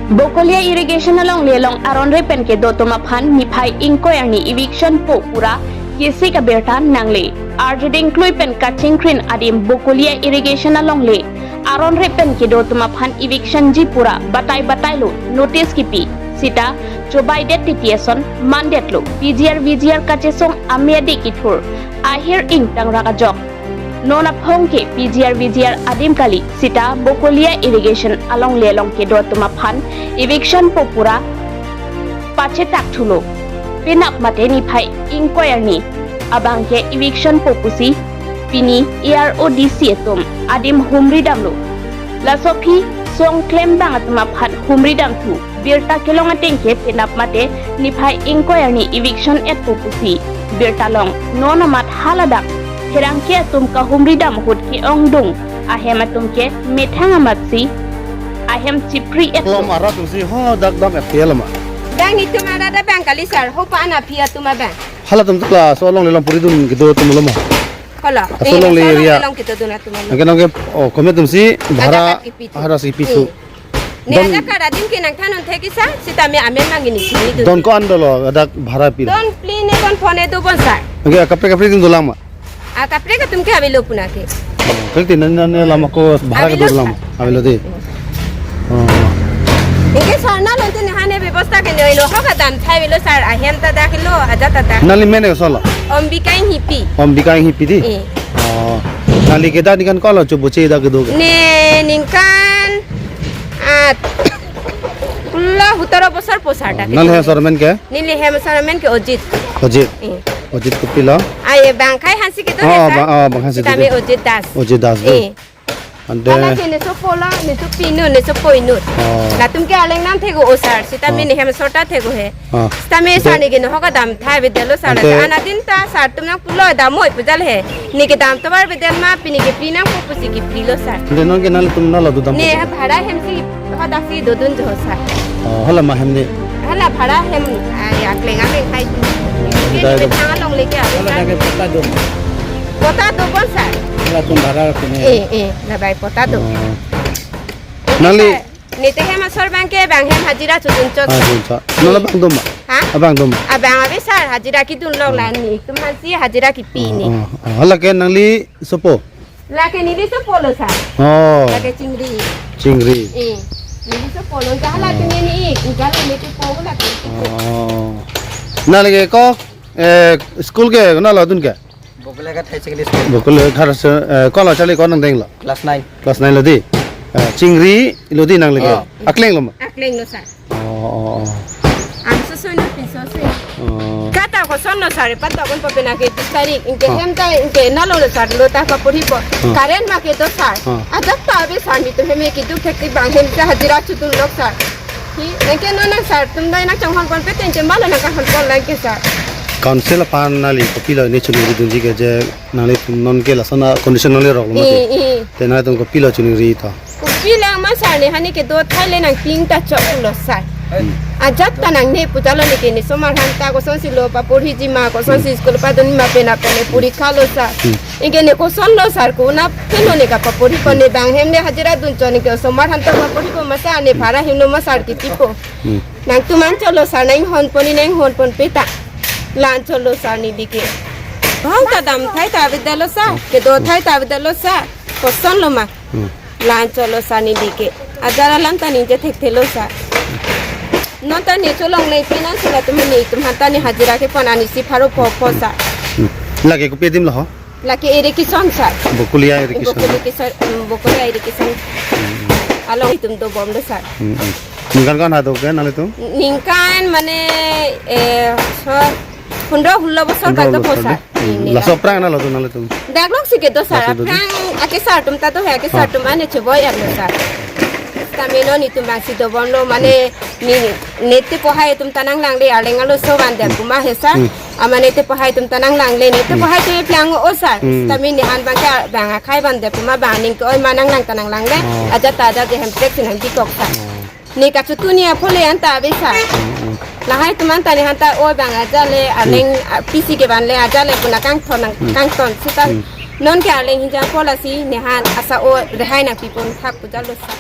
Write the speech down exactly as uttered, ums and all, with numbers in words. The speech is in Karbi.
Bokolia irrigation alongle along aron re pen kedo atum aphan niphai ingkoi arni eviction po pura kesik abirta nangle. Arjuding klui pen kachingkrin adim Bokolia irrigation alongle aron re pen kedo atum aphan eviction ji pura batai batai lo notice kipi. Sita chobaidet titi ason mandetlo. P G R V G R kachesong ame adik kithur ahir ingtang rak ajok. Non aphong ke P G R V G R adim kali sita Bokolia irrigation alongle along kedo atum aphan eviction po pura pachetak thulo. Penap mate niphai ingkoi arni abang ke eviction po pusi pini A R O D C atum adim humri damlo. Laso aphi song klembang atum aphan humri dam thu birta kelong ateng ke penap mate niphai ingkoi arni eviction et po pusi birta long. Non amat haladak pherangke atum kahumri dam ahut ke-ongdung ahem atum ke methang amatsi ahem chipri et lo. Klom arat atumsi ho dak dam et ke lama. Bang itum arat abang kali sir, ho pa ana phi atum abang. Halatum ta laso alongle along puri dun kedo atum lo ma. Hala. Laso alongle area. Along kedo dun atum lo. Nangke nangke, oh, kome atumsi bhara, adak kipi thu. Bhara si pi thu. Hmm. Ne don adak kar adim ke nangthan un thek isi, sitame amen manggini sini dun. Don ko-an dolo, adak bhara pilo? Don phli ne don phongo ne dobom sir. Nangke kaprek kaprek atum dolang ma? A kaprek atum ke avelo puna ke. Kaprek tin nan nan lama ko bhara ke avelo dolang ma? Sir. Avelo de. Oh. Nangke sir nang lonte ne hane bebosta ke noi lo ho kadam thai avelo sir, ahem ta dak lo, ajat ta dak. Nangli men ke solo? Ombika Inghipi. Ombika Inghipi di? Eh. Oh. Nangli kedo ningkan ko-an lo choboche dak kedo ke? Ne ningkan, ah, pulo sotoro bosor po sir dak. Nangli hem asor amen ke? Neli hem asor amen ke Ojit. Ojit. Eh. Ojit kopilo? Ai bang akhei aphansi kedo. Oh, he sir. Bang, oh, bang akhei aphansi kedo. Sitame Ojit Das. Ojit Das do. Eh. Ante. Hala ke ne sopo lo, ne sopi inut, ne sopo inut. Oh. Latum ke arleng nang thek-o sir, sitame, oh, ne hem asor ta thek-o he. Ah. Sitame sir, ante, ne ke no ho kadam thai avedetlo sir. Ante. Ana din ta sir atum nangpulo dam noi pu jal he. Ne kedam tovar avedetlo ma, pini ke pli nangpo pusi ke plilo sir. Ante non ke nangtum nalo dodam. Ne bhara hemsi hadaksi dodun jo sir. Oh, hala ma hem ne? Hala bhara hem, ah, ya kleng akleng hai. Dai do. Ke tang alongle ke. Hala dak ke pota do. Pota dobom sir. Halatum bhara pine. Eh, eh, labai pota do. Oh. Nangli sir, ne te hem asor abang ke bang hem hajira chodun chot. Ah, chodun chot. Nangli abang do ma? Ha? Abang do ma? Abang ave sir, hajira kedun lok, oh, la netum aphansi hajira kipi ne. Oh, oh, oh. Hala ke nangli sopo? Lake neli sopo lo sir. Oh. Lake Chingri. Chingri. Eh. Neli sopo lo, hala, oh, ke neli, eh, hala neli sopo lo lake. Oh. Nangli ke ko, eh, school ke konat lo dun ke? Bokolia Higher Secondary School. Bokolia Higher Se-, eh, ko-an lo charli, ko-an nangdenglo? Class nine. Class nine lo di. Eh, Chingri lo di nangli ke. Oh. Akleng lo ma? Akleng lo sir. Oh, oh, oh. Ang susun na pinso sir. Oh. Kata koson lo sir, pata kon pa pina ke bis tarik, ingke, oh, hem ta, ingke nalo lo sir, lo ta paporhipo. Oh. Current ma kedo sir. Oh. Ajat ta ave sir, netum hem ke duk thek tik bang hem ta hajira chodun lok sir. Hi, ingke non nang sir, tum dai nang chonghon ponpe te, ingke malo nang kahon pon lagi sir. Council aphan nangli kopilo ne chuningri dunji ke je nanglitum non ke lason a condition nangli rok lo mati. I, i. Te nangtum kopilo chuningri ta? Kopi lang ma sir, ne hani kedo thai le nangping ta chok lo sir. Hmm. Ajat ta nangne pu jalo ne ke ne osomar aphanta kosonsi lo paporhiji ma, kosonsi, hmm, school padunji ma, penap ta ne porikha lo sir. Hmm. Ingke ne koson lo sir, konat phelo ne kapaporhipo, ne bang hem ne hajira dun chot, ingke osomar aphanta paporhipo ma sir, ne bhara hem lo ma sir kipipo. Hmm. Nangtum an chot lo sir, nanghon pon, nanghon ponpe ta. La-an chot lo sir neli ke. Hong ta dam thai ta avedetlo sir. Kedo thai ta avedetlo sir. Koson lo ma. Hmm. La-an chot lo sir neli ke. Ajar alam ta ningje thekthelo sir. Non ta ne cholongle pen an sir, latum netum aphanta ne hajira kepon anisi pharo pho pho sir. Hmm. Lake kopi adim lo ho? Lake irrigation sir. Bokolia irrigation. Bokolia irrigation, mm, Bokolia irrigation. Hmm. Along itum dobom lo sir. Hmm, hmm. Ningkan ko-an ha do ke nanglitum? Ningkan mane, eh, so, pondro solo bosor, pondro bang to solo bosor sir. Hmm. Laso aphrang nalo do nanglitum? Dak lok si kedo sir. Laso do. Aphrang ake sir atum ta do he, ake sir, ah, atum ane choboi arlo sir. Sitame non itum bangsi dobom lo mane, hmm, ne, ne te pohai atum ta nanglangle, arleng arloso vandet, hmm, pu ma he sir. Hmm. Ama ne te pohai atum ta nanglangle, ne te, hmm, pohai atum plang o sir. Hmm. Sitame ne han bang ke bang akhei vandet pu ma bang ning ke oi ma nanglang ta nanglangle. Oh. Ajat ta ajat je hem prek si nangpikok sir. Oh. Ne kachotuni apho le anta ave sir. Mm, mm. Lahai atum anta ne aphanta oi bang ajat le arleng, mm, a, pisi kevan le ajat le pu nang kangton nang, mm, kangton sita. Mm. Non ke arleng hinjang pho lasi ne han asa o rehai nangpipon thak pu jalo sir.